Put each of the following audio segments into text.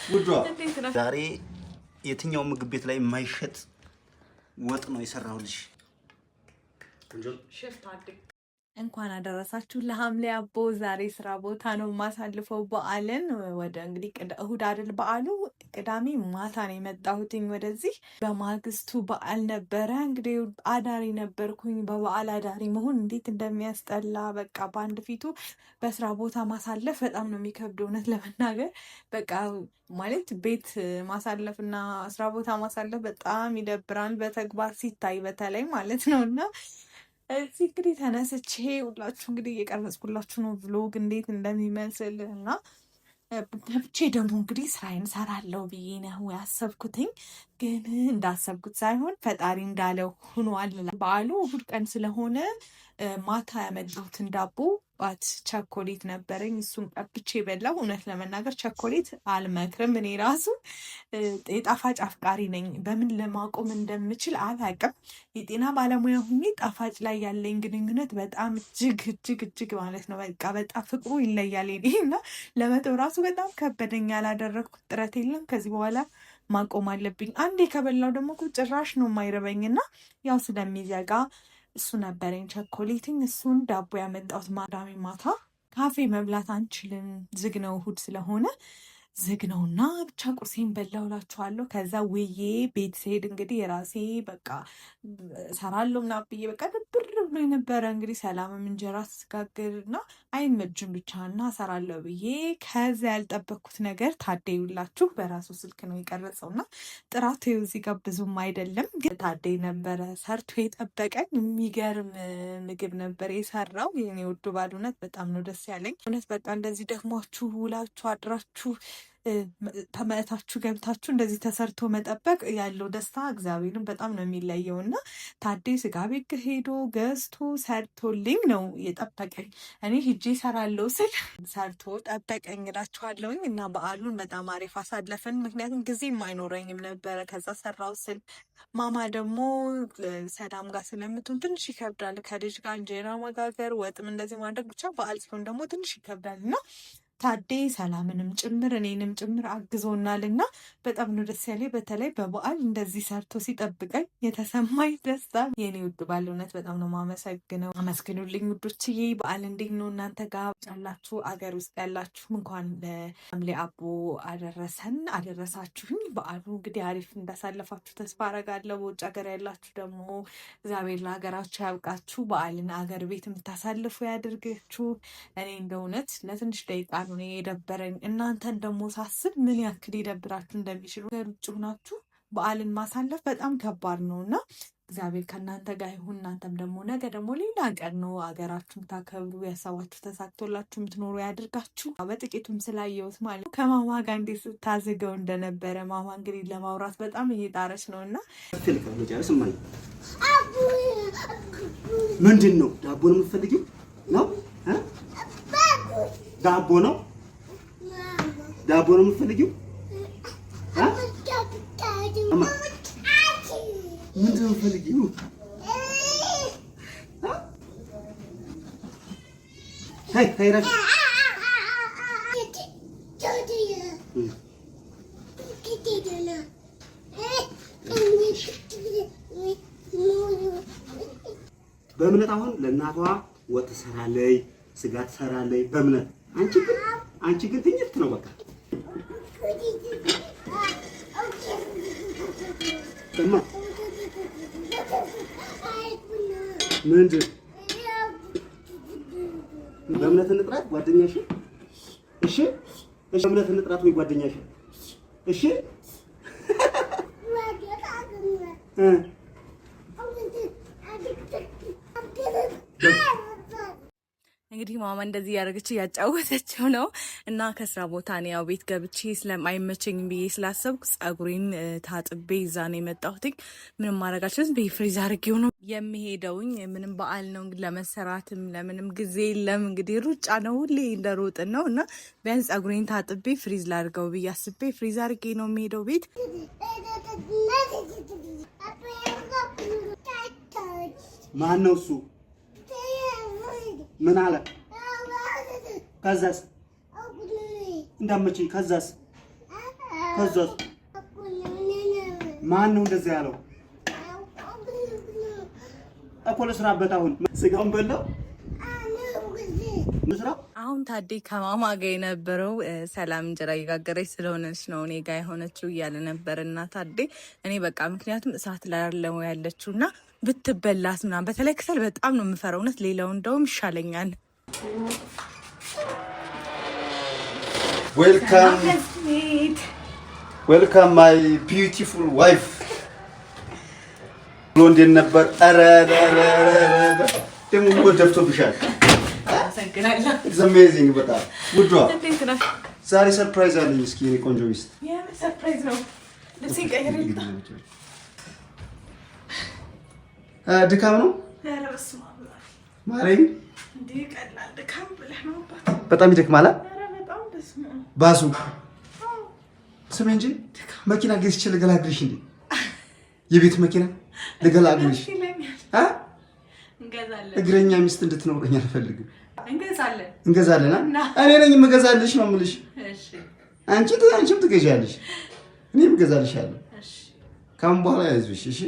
ውዷ ዛሬ የትኛው ምግብ ቤት ላይ የማይሸጥ ወጥ ነው የሰራሁልሽ? እንኳን አደረሳችሁ ለሐምሌ አቦ። ዛሬ ስራ ቦታ ነው የማሳልፈው በዓልን። ወደ እንግዲህ እሁድ አይደል በዓሉ፣ ቅዳሜ ማታ ነው የመጣሁትኝ ወደዚህ። በማግስቱ በዓል ነበረ። እንግዲህ አዳሪ ነበርኩኝ። በበዓል አዳሪ መሆን እንዴት እንደሚያስጠላ በቃ በአንድ ፊቱ በስራ ቦታ ማሳለፍ በጣም ነው የሚከብድ። እውነት ለመናገር በቃ ማለት ቤት ማሳለፍ እና ስራ ቦታ ማሳለፍ በጣም ይደብራል፣ በተግባር ሲታይ በተለይ ማለት ነው። እና እዚህ እንግዲህ ተነስቼ ሁላችሁ እንግዲህ እየቀረጽኩላችሁ ነው vlog እንዴት እንደሚመስል። እና ገብቼ ደግሞ እንግዲህ ስራዬን እሰራለሁ ብዬ ነው ያሰብኩትኝ። ግን እንዳሰብኩት ሳይሆን ፈጣሪ እንዳለው ሆኗል። በዓሉ እሑድ ቀን ስለሆነ ማታ ያመጣሁትን ዳቦ ባት ቸኮሌት ነበረኝ፣ እሱን ቀብቼ በላው። እውነት ለመናገር ቸኮሌት አልመክርም። እኔ ራሱ የጣፋጭ አፍቃሪ ነኝ። በምን ለማቆም እንደምችል አላቅም። የጤና ባለሙያ ሁኜ ጣፋጭ ላይ ያለኝ ግንኙነት በጣም እጅግ እጅግ እጅግ ማለት ነው። በቃ በጣም ፍቅሩ ይለያል የኔ እና ለመተው ራሱ በጣም ከበደኝ። ያላደረግኩት ጥረት የለም። ከዚህ በኋላ ማቆም አለብኝ። አንዴ ከበላው ደግሞ ጭራሽ ነው የማይረበኝ እና ያው ስለሚዘጋ እሱ ነበረኝ ቸኮሌትኝ። እሱን ዳቦ ያመጣሁት ማዳሜ ማታ ካፌ መብላት አንችልም፣ ዝግ ነው፣ እሁድ ስለሆነ ዝግ ነው እና ብቻ ቁርሴን በላሁ እላችኋለሁ። ከዛ ውዬ ቤት ስሄድ እንግዲህ የራሴ በቃ እሰራለሁ ምናምን ብዬ በቃ ድብር ብሎ የነበረ እንግዲህ ሰላምም እንጀራ ስጋግር እና አይመችም ብቻ እና እሰራለሁ ብዬ ከዛ ያልጠበቅኩት ነገር ታዴ ይውላችሁ በራሱ ስልክ ነው የቀረጸው እና ጥራቱ እዚህ ጋር ብዙም አይደለም፣ ግን ታዴ ነበረ ሰርቶ የጠበቀኝ። የሚገርም ምግብ ነበር የሰራው የኔ ውዱ ባል። እውነት በጣም ነው ደስ ያለኝ። እውነት በቃ እንደዚህ ደክሟችሁ ውላችሁ አድራችሁ ተመእታችሁ ገብታችሁ እንደዚህ ተሰርቶ መጠበቅ ያለው ደስታ እግዚአብሔርን በጣም ነው የሚለየው። እና ታዴ ስጋ ቤት ሄዶ ገዝቶ ሰርቶልኝ ነው የጠበቀኝ። እኔ ሂጄ እሰራለሁ ስል ሰርቶ ጠበቀኝ እላችኋለሁኝ። እና በዓሉን በጣም አሪፍ አሳለፍን። ምክንያቱም ጊዜም አይኖረኝም ነበረ። ከዛ ሰራው ስል ማማ ደግሞ ሰላም ጋር ስለምትሆን ትንሽ ይከብዳል። ከልጅ ጋር እንጀራ መጋገር ወጥም እንደዚህ ማድረግ ብቻ በዓል ሲሆን ደግሞ ትንሽ ይከብዳል እና ታዴ ሰላምንም ጭምር እኔንም ጭምር አግዞናል እና በጣም ነው ደስ ያለኝ። በተለይ በበዓል እንደዚህ ሰርቶ ሲጠብቀኝ የተሰማኝ ደስታ የኔ ውድ ባል እውነት በጣም ነው ማመሰግነው። አመስግኑልኝ ውዶችዬ። በዓል እንዴት ነው እናንተ ጋር ያላችሁ አገር ውስጥ ያላችሁ እንኳን ለሐምሌ አቦ አደረሰን አደረሳችሁኝ። በዓሉ እንግዲህ አሪፍ እንዳሳለፋችሁ ተስፋ አረጋለሁ። በውጭ ሀገር ያላችሁ ደግሞ እግዚአብሔር ለሀገራችሁ ያብቃችሁ። በዓልን አገር ቤት የምታሳልፉ ያድርጋችሁ። እኔ እንደ እውነት ለትንሽ ደቂቃ ነው የደበረኝ። እናንተን ደግሞ ሳስብ ምን ያክል ይደብራችሁ እንደሚችሉ ውጭ ሆናችሁ በዓልን ማሳለፍ በጣም ከባድ ነው እና እግዚአብሔር ከእናንተ ጋር ይሁን። እናንተም ደግሞ ነገ ደግሞ ሌላ ቀን ነው አገራችሁ የምታከብሩ ያሰባችሁ ተሳክቶላችሁ የምትኖሩ ያድርጋችሁ። በጥቂቱም ስላየሁት ማለት ከማማ ጋር እንዴት ስታዝገው እንደነበረ ማማ እንግዲህ ለማውራት በጣም እየጣረች ነው እና ምንድን ነው ዳቦ ነው የምትፈልጊው? ነው ዳቦ ነው ዳቦ ነው የምትፈልጊው? ምንድን ነው የምትፈልጊው? በእምነት አሁን ለእናቷ ወጥ ትሰራለች፣ ስጋ ትሰራለች በእምነት። አንቺ ግን ትኝት ነው በቃ። ምንድን በእምነት እንጥራት ጓደኛሽ? እሺ እሺ፣ በእምነት እንጥራት ወይ ጓደኛሽ? እሺ እንግዲህ ማማ እንደዚህ እያደረገች እያጫወተችው ነው። እና ከስራ ቦታ እኔ ያው ቤት ገብቼ ስለማይመቸኝ ብዬ ስላሰብኩ ጸጉሬን ታጥቤ ይዛ ነው የመጣሁትኝ። ምንም ማድረግ አልችልም። በፍሪዝ አድርጌው ነው የሚሄደውኝ። ምንም በዓል ነው እንግዲህ ለመሰራትም ለምንም ጊዜ የለም። እንግዲህ ሩጫ ነው፣ ሁሌ እንደሮጥን ነው። እና ቢያንስ ጸጉሬን ታጥቤ freeze ላድርገው ብዬ አስቤ freeze አድርጌ ነው የሚሄደው ቤት። ማን ነው እሱ? ምን አለ? ከዛስ እንዳመችኝ ከዛስ ከዛስ ማን ነው እንደዛ ያለው? እኮ ልስራበት። አሁን ስጋውን በላው። አሁን ታዴ ከማማ ጋ የነበረው ሰላም እንጀራ እየጋገረች ስለሆነች ነው እኔ ጋ የሆነችው እያለ ነበር። እና ታዴ እኔ በቃ ምክንያቱም እሳት ላይ ያለው ያለችው እና ብትበላት ምናምን፣ በተለይ ክሰል በጣም ነው የምፈራው። እውነት ሌላው እንደውም ይሻለኛል። Welcome welcome my beautiful wife ብሎ እንዴት ነበር? ኧረ ደግሞ እኮ ደፍቶብሻል። It's amazing በጣም ውዷ። ዛሬ surprise አለኝ። እስኪ የእኔ ቆንጆ ሚስት surprise ነው። ልብሴን ቀይሬ ድካም ነው ማርያም፣ በጣም ይደክማል። ባሱ ስሜ እንጂ መኪና ገዝቼ ልገላግልሽ እንዴ? የቤት መኪና ልገላግልሽ። እግረኛ ሚስት እንድትኖረኝ አልፈልግም። እንገዛለን። እኔ ነኝ የምገዛልሽ ነው የምልሽ። አንቺ አንቺም ትገዣለሽ፣ እኔም እገዛልሻለሁ። ካሁን በኋላ ያዝብሽ። እሺ፣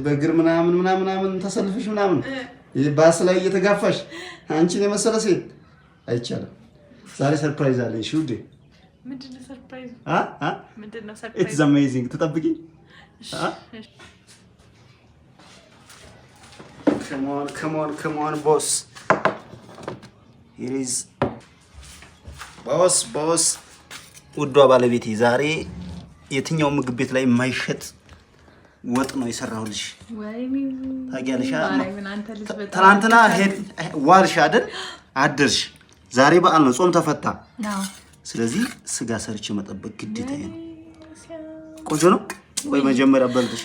በእግር ምናምን ምናምን ምናምን ተሰልፈሽ ምናምን ባስ ላይ እየተጋፋሽ አንቺን የመሰለ ሴት አይቻልም። ዛሬ surprise አለኝ። እሺ ውዴ። It's amazing። ትጠብቂኝ። Come on come on boss here is boss boss። ውዷ ባለቤቴ ዛሬ የትኛው ምግብ ቤት ላይ የማይሸጥ ወጥ ነው የሰራሁልሽ። ታውቂያለሽ፣ ትናንትና ዋልሽ አይደል? አደርሽ። ዛሬ በዓል ነው፣ ጾም ተፈታ። ስለዚህ ስጋ ሰርቼ መጠበቅ ግዴታዬ ነው። ቆንጆ ነው ወይ? መጀመሪያ በልተሽ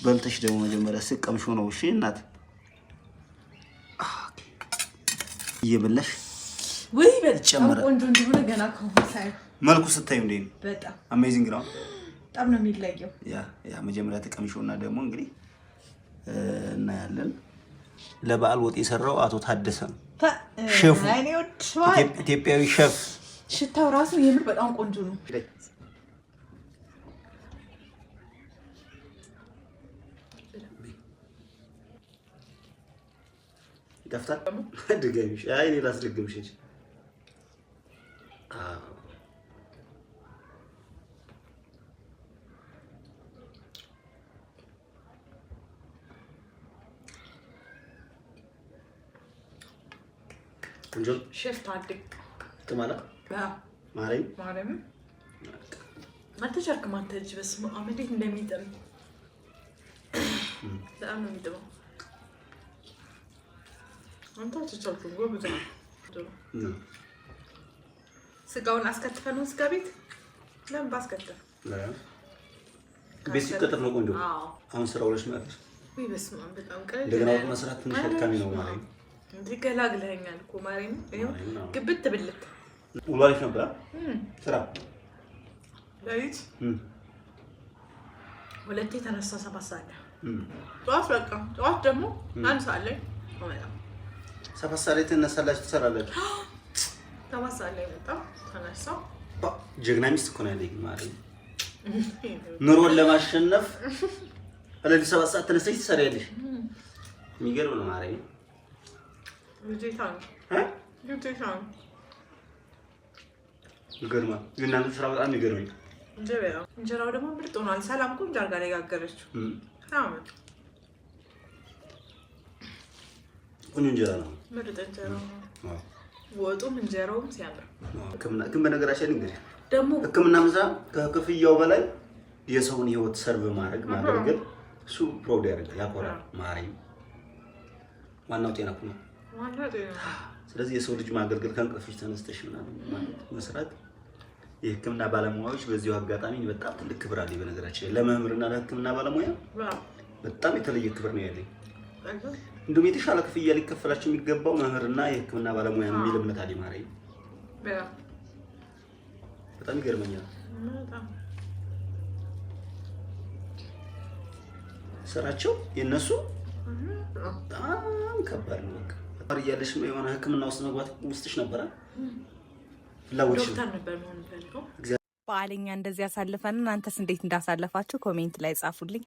በልተሽ ደግሞ መጀመሪያ ስቀምሾ ነው። እሺ እናት እየበላሽ ወይ በጣም ቆንጆ እንደሆነ ገና ከሆነ መልኩ ስታዩ እንዴት ነው? በጣም amazing ነው። በጣም ነው የሚለየው። Yeah yeah መጀመሪያ ተቀምሾና ደግሞ እንግዲህ እናያለን። ለበዓል ወጥ የሰራው አቶ ታደሰ ነው ሼፉ፣ ኢትዮጵያዊ ሼፍ። ሽታው ራሱ የምር በጣም ቆንጆ ነው። ይጠፍታል። ድገሚሽ። አይ እኔ ላስደግምሽ እንጂ ቆንጆ ሼፍ ታዴ ትማላ ማርያም ማርያም አልተቻልክም አንተ ልጅ። በስመ አብ እንዴት እንደሚጥም በጣም ነው የሚጥመው። አንተ አልተቻልክም፣ ጎበዝ ነው። ስጋውን አስከትፈን ነው ስጋ ቤት ለምን ባስከትፍ ቤት ሲቀጥፍ ነው ቆንጆ። አሁን ስራ ውለሽ መጥተሽ በስመ አብ በጣም ቀለል እንደገና ወጥ መስራት ትንሽ አድካሚ ነው ማለት ነው። እንዲህ ገላግለኸኛል እኮ ማርያም። ግብት ብልት ውሎ አሪፍ ነበር ስራ ሌሊት ሁለቴ ተነሳ 7 ሰዓት ላይ ጠዋት፣ በቃ ጠዋት ደግሞ 1 ሰዓት ላይ 7 ሰዓት ላይ ትነሳላችሁ ትሰራላችሁ። 7 ሰዓት ላይ መጣ ተነሳው። ጀግና ሚስት እኮ ነው ያለኝ ማለት ኑሮን ለማሸነፍ ሌሊት 7 ሰዓት ተነስተሽ ትሰሪያለሽ። የሚገርም ነው ማርያም። ግዴታ ነው ግዴታ ነው። ይገርማል። የእናንተ ስራ በጣም ይገርመኛል። እንጀራው ደግሞ ምርጥ ሆኗል። ሰላም ቆንጆ አድርጋ ነው የጋገረችው። ቆንጆ እንጀራ ነው፣ ምርጥ እንጀራ ነው። ወጡም እንጀራውም ሲያምር። ግን በነገራችን እንግዲህ ደግሞ ሕክምና ምዛ ከክፍያው በላይ የሰውን ሕይወት serve ማድረግ ማገልገል እሱ proud ያደርጋል፣ ያኮራል። ማርያም ዋናው ጤና እኮ ነው። ስለዚህ የሰው ልጅ ማገልገል ከእንቅልፍሽ ተነስተሽ ምናምን ማለት መስራት የህክምና ባለሙያዎች በዚሁ አጋጣሚ በጣም ትልቅ ክብር አለኝ። በነገራችን ላይ ለመምህርና ለህክምና ባለሙያ በጣም የተለየ ክብር ነው ያለኝ። እንዲሁም የተሻለ ክፍያ ሊከፈላቸው የሚገባው መምህርና የህክምና ባለሙያ ነው የሚል እምነት አለኝ። ማርያም በጣም ይገርመኛል። ስራቸው የእነሱ በጣም ከባድ ነው። በቃ እያለሽ የሆነ ህክምና ውስጥ መግባት ውስጥሽ ነበረ ፍላጎትሽ? ዶክተር ነበር መሆን የምፈልገው። በዓልን እኛ እንደዚህ ያሳልፈን፣ እናንተስ እንዴት እንዳሳለፋችሁ comment ላይ ጻፉልኝ።